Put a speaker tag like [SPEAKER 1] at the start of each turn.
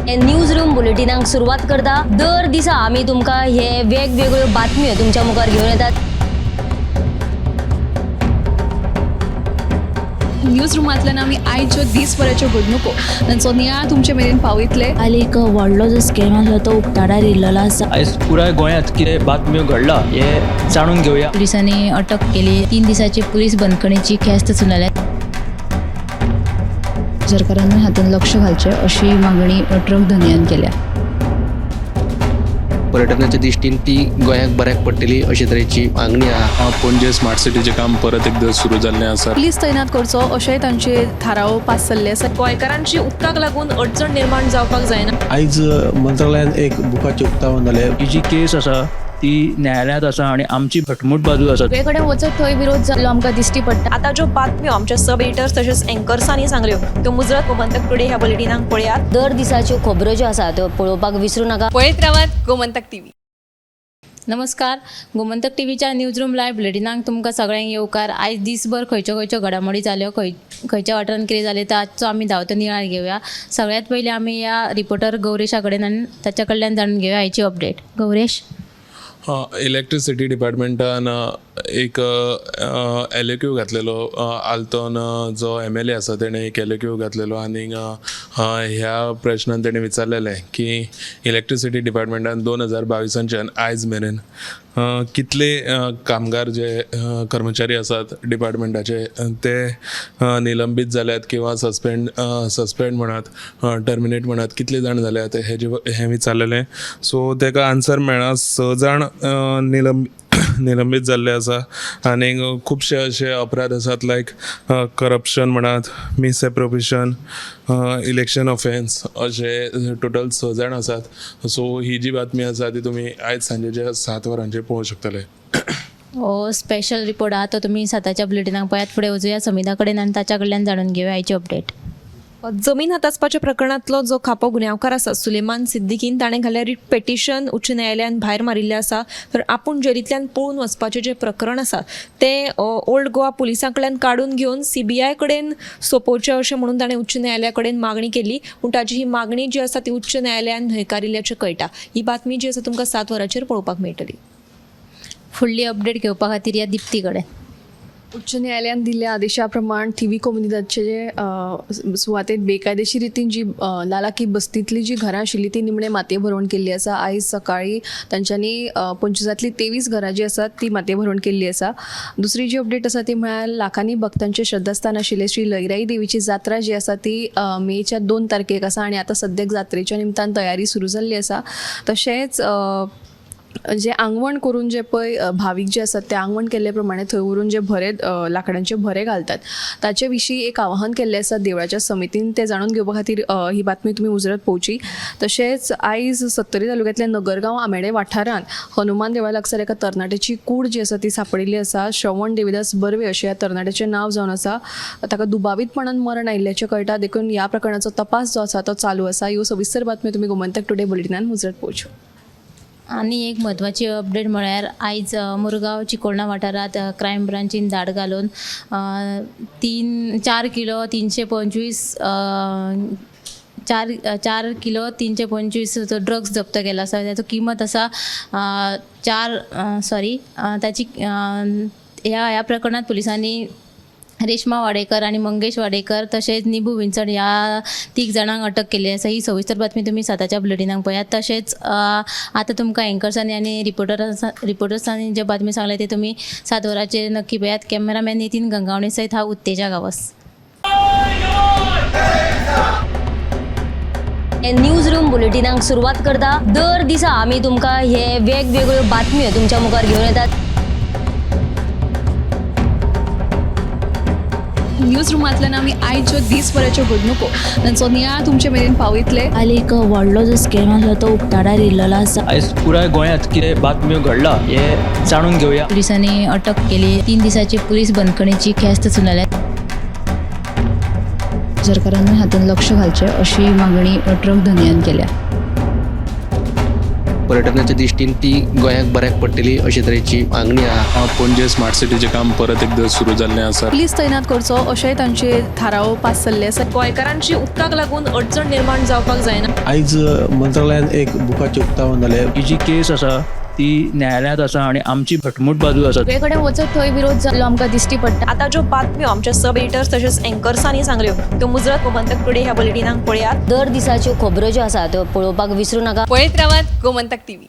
[SPEAKER 1] News room बुलेटिनाक सुरवात करता. दर दिसा आमी तुमकां हे वेगवेगळ्यो बातम्यो तुमच्या मुखार घेवन येतात.
[SPEAKER 2] न्यूज रुमांतल्यान आमी आयच्यो दीसभराच्यो घडणुको तांचो नियाळ तुमचे मेरेन पावयतले.
[SPEAKER 3] आनी एक व्हडलो जो स्कॅम आसलो तो उक्ताडार येयल्लो आसा.
[SPEAKER 4] आयज पुराय गोंयांत कितें बातम्यो घडला हें जाणून घेवया.
[SPEAKER 5] पुलिसांनी अटक केली. 3 दिसाची पुलीस बंदखणीची ख्यास्त सुनायल्या.
[SPEAKER 2] सरकारान हातूंत लक्ष घालचें अशी मागणी ट्रक धनयान केल्या.
[SPEAKER 6] पर्यटनाच्या दृश्टीन ती गोंयाक बऱ्याक पडटली अशे तरेची मागणी आहा.
[SPEAKER 7] पणजे स्मार्ट सिटीचें काम परत एकदां सुरू जाल्लें आसा.
[SPEAKER 2] पुलीस तैनात करचो अशेंय तांचे थाराव पास जाल्ले आसा.
[SPEAKER 8] गोंयकारांची उदकाक लागून अडचण निर्माण जावपाक जायना.
[SPEAKER 9] आयज मंत्रालयान एक बुकाचें उक्तावण जालें.
[SPEAKER 4] ही जी केस आसा ती न्यायालयांत आसा आनी आमची घटमूट बाजू आसा.
[SPEAKER 5] सगळे कडेन वचत थंय विरोध जाल्लो आमकां दिश्टी पडटा.
[SPEAKER 8] आतां ज्यो बातम्यो आमच्या सब एडिटर्स तशेंच एंकर्सांनी सांगल्यो त्यो मुजरत गोमंतक टुडे ह्या बुलेटिनाक पळयात.
[SPEAKER 1] दर दिसाच्यो खबरो ज्यो आसा त्यो पळोवपाक विसरूं नाका.
[SPEAKER 2] पळयत रावात गोमंतक टीव्ही.
[SPEAKER 5] नमस्कार, गोमंतक टीव्हीच्या न्यूज रूम लायव्ह बुलेटिनाक तुमकां सगळ्यांक येवकार. आयज दीसभर खंयच्यो खंयच्यो घडामोडी जाल्यो, खंयच्या वाठारांत कितें जालें, तर आजचो आमी धांवतो नियाळ घेवया. सगळ्यांत पयलीं आमी ह्या रिपोर्टर गौरेशा कडेन आनी ताच्या कडल्यान जाणून घेवया आयची अपडेट. गौरेश.
[SPEAKER 7] इलेक्ट्रिसिटी डिपार्टमेंटान एक एल ए क्यू घातलेलो. आल्तोन जो एम एल ए आसा तेणें एक एल ए क्यू घातलेलो आनी ह्या प्रश्नान तेणें विचारलेलें की इलेक्ट्रिसिटी डिपार्टमेंटान 2022च्यान आयज मेरेन कितले कामगार जे कर्मचारी आसात डिपार्टमेंटाचे ते निलंबीत जाल्यात किंवा सस्पेंड म्हणात, टर्मिनेट म्हणात, कितले जाण जाल्यात हेजे हें विचारलेलें. सो तेका आन्सर मेळ्ळा 6 जाण निलंबीत जाल्ले आसा आनी खुबशे अशे अपराध आसात लायक करप्शन म्हणात, मिसएप्रोप्रिएशन, इलेक्शन ऑफेन्स, अशे टोटल 6 जाण आसात. सो ही जी बातमी आसा ती तुमी आयज सांजेच्या 7 वरांचेर पळोवंक शकतले.
[SPEAKER 5] हो स्पेशल रिपोर्ट आहा तो तुमी 7च्या बुलेटिनाक पळयात. फुडें वचुया समिता कडेन आनी ताच्या कडल्यान जाणून घेवया आयची अपडेट.
[SPEAKER 8] जमीन हातासपाच्या प्रकरणांतलो जो खापो गुन्यांवकार आसा सुलेमान सिद्दीकीन ताणें घाल्ल्या रिट पेटिशन उच्च न्यायालयान भायर मारिल्लें आसा. तर आपूण जेलींतल्यान पळून वचपाचें जें प्रकरण आसा तें ओल्ड गोवा पुलिसां कडल्यान काडून घेवन सीबीआय कडेन सोंपोवचें अशें म्हणून ताणें उच्च न्यायालया कडेन मागणी केली, पूण ताची ही मागणी जी आसा ती उच्च न्यायालयान न्हयकारिल्ल्याचें कळटा. ही बातमी जी आसा तुमकां 7 वरांचेर पळोवपाक मेळटली.
[SPEAKER 5] फुडली अपडेट घेवपा खातीर ह्या दिप्ती कडेन.
[SPEAKER 2] उच्च न्यायालयान दिल्ल्या आदेशा प्रमाण थिवी कोमुनिदादचे जे सुवातेत बेकायदेशीर रितीन जी लालाकी बस्तींतली जी घरां आशिल्ली ती निमणे मातये भरवण केल्ली आसा. आयज सकाळीं तांच्यांनी 25तांतली 23 घरां जी आसात ती मातये भरवण केल्ली आसा. दुसरी जी अपडेट आसा ती म्हळ्यार लाखांनी भक्तांचें श्रद्धास्थान आशिल्लें श्री लयराई देवीची जात्रा जी आसा ती मेच्या 2 तारखेक आसा आनी आतां सद्याक जात्रेच्या निमतान तयारी सुरू जाल्ली आसा. तशेंच जे आंगवण करून जे पळय भावीक जे आसात ते आंगवण केल्ले प्रमाणे थंय व्हरून जे भरे लांकडांचे भरे घालतात ताचे विशीं एक आवाहन केल्लें आसा देवळाच्या समितीन, तें जाणून घेवपा खातीर ही बातमी तुमी मुजरत पळोवची. तशेंच आयज सत्तरी तालुक्यांतल्या नगरगांव आमेडे वाठारांत हनुमान देवळा लागसार एका तरणाट्याची कूड जी आसा ती सांपडिल्ली आसा. श्रवण देविदास बर्वे अशें ह्या तरणाट्याचें नांव जावन आसा. ताका दुबावीतपणान मरण आयिल्ल्याचें कळटा, देखून ह्या प्रकरणाचो तपास जो आसा तो चालू आसा. ह्यो सविस्तर बातम्यो तुमी गोमंतक टुडे बुलेटिनान मुजरत पळोवच्यो.
[SPEAKER 5] आनी एक म्हत्वाची अपडेट म्हळ्यार आयज मुरगांव चिकोळणा वाठारांत क्रायम ब्रांचीन धाड घालून 4 किलो 325 4 किलो 325 ड्रग्स जप्त केला आसा. ताचो किंमत आसा 4 सॉरी ताची ह्या प्रकरणांत पुलिसांनी रेश्मा वाडेकर आनी मंगेश वाडेकर तशेंच निबू विन्सन ह्या 3 जाणांक अटक केल्ली आसा. ही सविस्तर बातमी तुमी 7च्या बुलेटिनाक पळयात. तशेंच आतां तुमकां एंकर्सांनी आनी रिपोर्टर्सांनी जे बातमी सांगल्या ते तुमी 7 वरांचेर नक्की पळयात. कॅमेरामॅन नितीन गंगावणे सयत हांव उत्तेजा गांवस.
[SPEAKER 1] न्यूज रूम बुलेटिनाक सुरवात करता. दर दिसा आमी तुमकां हे वेगवेगळ्यो बातम्यो तुमच्या मुखार घेवन येतात.
[SPEAKER 2] न्यूज रुमांतल्यान आमी आयच्यो दीसभराच्यो घडणुको तांचो नियाळ तुमचे मेरेन पावयतले.
[SPEAKER 3] आनी एक व्हडलो जो स्कॅम आसलो तो उक्ताडार येयल्लो आसा.
[SPEAKER 4] आयज पुराय गोंयांत कितें बातम्यो घडला हें जाणून घेवया.
[SPEAKER 5] पुलिसांनी अटक केली. 3 दिसाची पुलीस बंदखणीची ख्यास्त सुनायल्या.
[SPEAKER 2] सरकारान हातूंत लक्ष घालचें अशी मागणी ट्रक धनयान केल्या.
[SPEAKER 6] पर्यटनाच्या दृश्टीन ती गोंयाक बऱ्याक पडटली अशे तरेची मागणी आहा.
[SPEAKER 7] पणजे स्मार्ट सिटीचें काम परत एकदां सुरू जाल्लें आसा.
[SPEAKER 2] पुलीस तैनात करचो अशेंय तांचे थाराव पास जाल्ले आसा.
[SPEAKER 8] गोंयकारांची उदकाक लागून अडचण निर्माण जावपाक जायना.
[SPEAKER 9] आयज मंत्रालयान एक बुकाचें उक्तावण जालें.
[SPEAKER 4] ही जी केस आसा ती न्यायालयांत आसा आनी आमची घटमूट बाजू आसा.
[SPEAKER 10] सगळे कडेन वचत थंय विरोध जाल्लो आमकां दिश्टी पडटा.
[SPEAKER 8] आतां ज्यो बातम्यो आमच्या सब एडिटर्स तशेंच एंकर्सांनी सांगल्यो त्यो मुजरत गोमंतक टुडे ह्या बुलेटिनाक पळयात.
[SPEAKER 1] दर दिसाच्यो खबरो ज्यो आसा त्यो पळोवपाक विसरू नाका.
[SPEAKER 2] पळयत रावात गोमंतक टीव्ही.